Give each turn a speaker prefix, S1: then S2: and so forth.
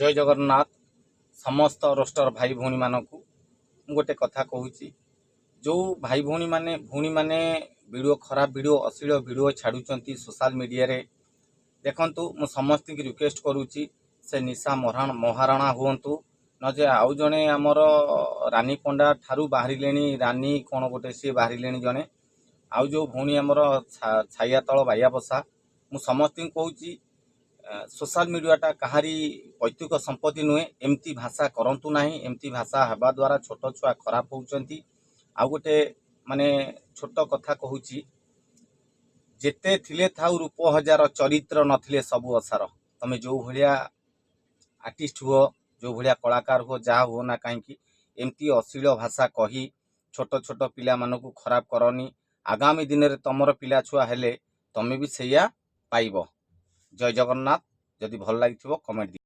S1: ଜୟ ଜଗନ୍ନାଥ। ସମସ୍ତ ରୋଷ୍ଟର ଭାଇ ଭଉଣୀମାନଙ୍କୁ ମୁଁ ଗୋଟେ କଥା କହୁଛି। ଯେଉଁ ଭାଇ ଭଉଣୀମାନେ, ଭଉଣୀମାନେ ଭିଡ଼ିଓ, ଖରାପ ଭିଡ଼ିଓ, ଅଶ୍ଳୀଳ ଭିଡ଼ିଓ ଛାଡ଼ୁଛନ୍ତି ସୋଶାଲ ମିଡ଼ିଆରେ, ଦେଖନ୍ତୁ, ମୁଁ ସମସ୍ତଙ୍କୁ ରିକ୍ୱେଷ୍ଟ କରୁଛି, ସେ ନିଶା ମହାରଣା ହୁଅନ୍ତୁ ନଚେ ଆଉ ଜଣେ ଆମର ରାନୀ ପଣ୍ଡା ଠାରୁ ବାହାରିଲେଣି, ରାନୀ କ'ଣ ଗୋଟେ ସିଏ ବାହାରିଲେଣି ଜଣେ, ଆଉ ଯେଉଁ ଭଉଣୀ ଆମର ଛାଇଆ ତଳ ବାଇଆ ବସା, ମୁଁ ସମସ୍ତଙ୍କୁ କହୁଛି, ସୋଶାଲ ମିଡ଼ିଆଟା କାହାରି ପୈତୃକ ସମ୍ପତ୍ତି ନୁହେଁ। ଏମିତି ଭାଷା କରନ୍ତୁ ନାହିଁ। ଏମିତି ଭାଷା ହେବା ଦ୍ୱାରା ଛୋଟ ଛୁଆ ଖରାପ ହେଉଛନ୍ତି। ଆଉ ଗୋଟେ ମାନେ ଛୋଟ କଥା କହୁଛି, ଯେତେ ଥିଲେ ଥାଉ ରୂପ ହଜାର, ଚରିତ୍ର ନଥିଲେ ସବୁ ଅସାର। ତମେ ଯେଉଁ ଭଳିଆ ଆର୍ଟିଷ୍ଟ ହୁଅ, ଯେଉଁ ଭଳିଆ କଳାକାର ହୁଅ, ଯାହା ହୁଅ ନା କାହିଁକି, ଏମିତି ଅଶ୍ଳୀଳ ଭାଷା କହି ଛୋଟ ଛୋଟ ପିଲାମାନଙ୍କୁ ଖରାପ କରନି। ଆଗାମୀ ଦିନରେ ତମର ପିଲା ଛୁଆ ହେଲେ ତମେ ବି ସେଇଆ ପାଇବ। ଜୟ ଜଗନ୍ନାଥ। ଯଦି ଭଲ ଲାଗିଥିବ, କମେଣ୍ଟ ଦିଅ।